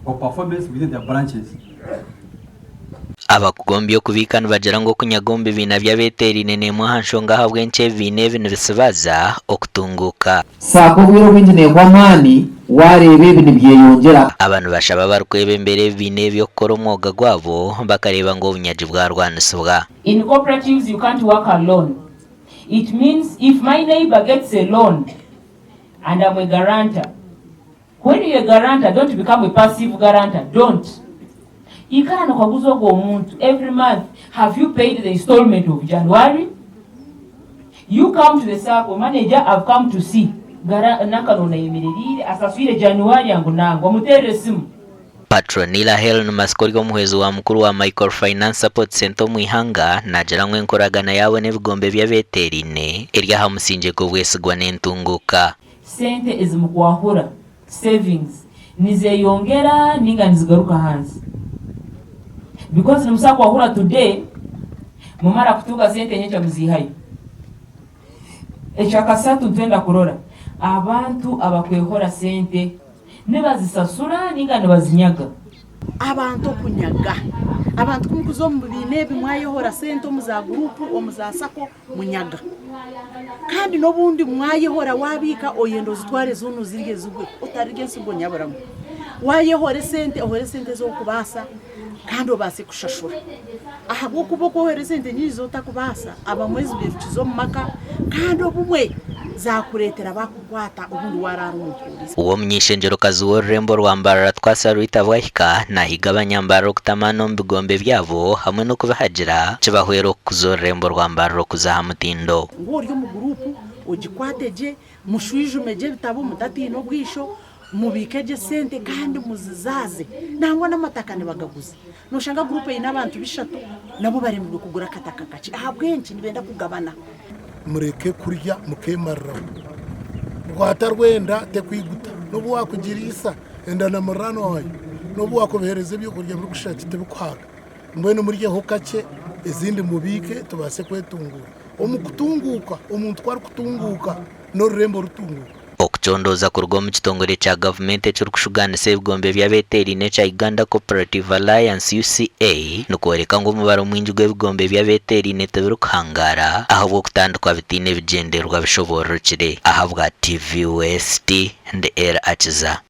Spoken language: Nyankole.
of performance within their branches. Abakugombya okubiika nibagira ngu okunyaga omu bibiina by'abeeteeraine n'emwe aha nshonga ahabw'enki ebibiina ebi nibisibaza okutunguuka. Saako obwire obwingi neehwa amaani waareeba ebi nibyeyongyera. Aba nibashaba abarikwebembera ebibiina ebi okukora omwoga gwabo bakareeba ngu obunyagi bwarwanisibwa. In cooperatives you can't work alone, it means if my neighbour gets a loan and am a guarantor, when you're a guarantor don't become a passive guarantor, don't. Ikara nokaguza ogwo omuntu every month, have you paid the installment of January? You come to the sacco manager I've come to see Nakanona ayemerereire asaswire January ngu nangwa muterere esimu. Patronilla Hellen Masiko ori omuhwezi wa mukuru wa Microfinance Support Centre omu ihanga naagira ngu enkoragana yaabo n'ebigombe by'abeeteeraine eri aha musingye gw'obwesigwa n'entunguuka. Sente ezimukwahura, savings, nizeyongera ninga nizigaruka ahansi? Because nimusobola kwahura today mumara kutunga sente nyenkya muzihayo. Ekyakasatu nitwenda kurora abantu abakwehora sente nibazisasura ninga nibazinyaga. Abantu okunyaga. Abantu ku mukuza omu bibiina ebi mwayehoora sente omu za guruupu, omu za sako, munyaga. Kandi n'obundi mwayehoora waabiika oyenda ozitware zoona ozirye zihwe, otarirya ensigo nyaburamu. Waayehoora esente, ohore esente ezi orikubaasa kandi obaase kushashura. Ahabw'okuba okwohera esente nyingi ezi otarikubaasa, abamwe zibirukiza omu maka kandi obumwe zaakureetera baakukwata obundi waaraara omu pooriisi. Ow'omuny'eishengyerokazi w'orurembo rwa Mbarara Twasa Rita Bwahika naahiga abanyambarara okutamaana omu bigombe byabo hamwe n'okubihagira kibahwera okukuza orurembo rwa Mbarara okuza aha mutindo. Ngu ori omu guruupu ogikwate gye, mushwijume gye ebitabo mutatiina obwisho, Mubiike gye esente kandi muzizaaze. Nangwa n'amataka nibagaguza. Nooshanga guruupu eine abantu bishatu nabo baremirwe kugura akataka kakye. Ahabw'enki? Nibenda kugabana. Mureke kurya mukeemariraho. Rwata rw'enda tekwiguta, nobu waakugiriisa enda na muriraanwa waayo, nobu waakubiheereza ebyokurya birikushusha ki tibikuhaaga. Mbwenu muryeho kakye ezindi mubiike tubaase kwetunguura. Omu kutunguuka, omuntu ku arikutunguuka n'orurembo rutunguuka. Okucondooza kuruga omu kitongore kya gavumenti ekirikushugaanisa ebigombe by'abeeteeraine ekya Uganda Cooperative Alliance, UCA, nikworeka ngu omubaro mwingi gw'ebigombe by'abeeteeraine tibirikuhangaara ahabw'okutandikwa bitaine bigyendererwa bishoboororokire. Ahabwa TV West, ndi Elly Akiza.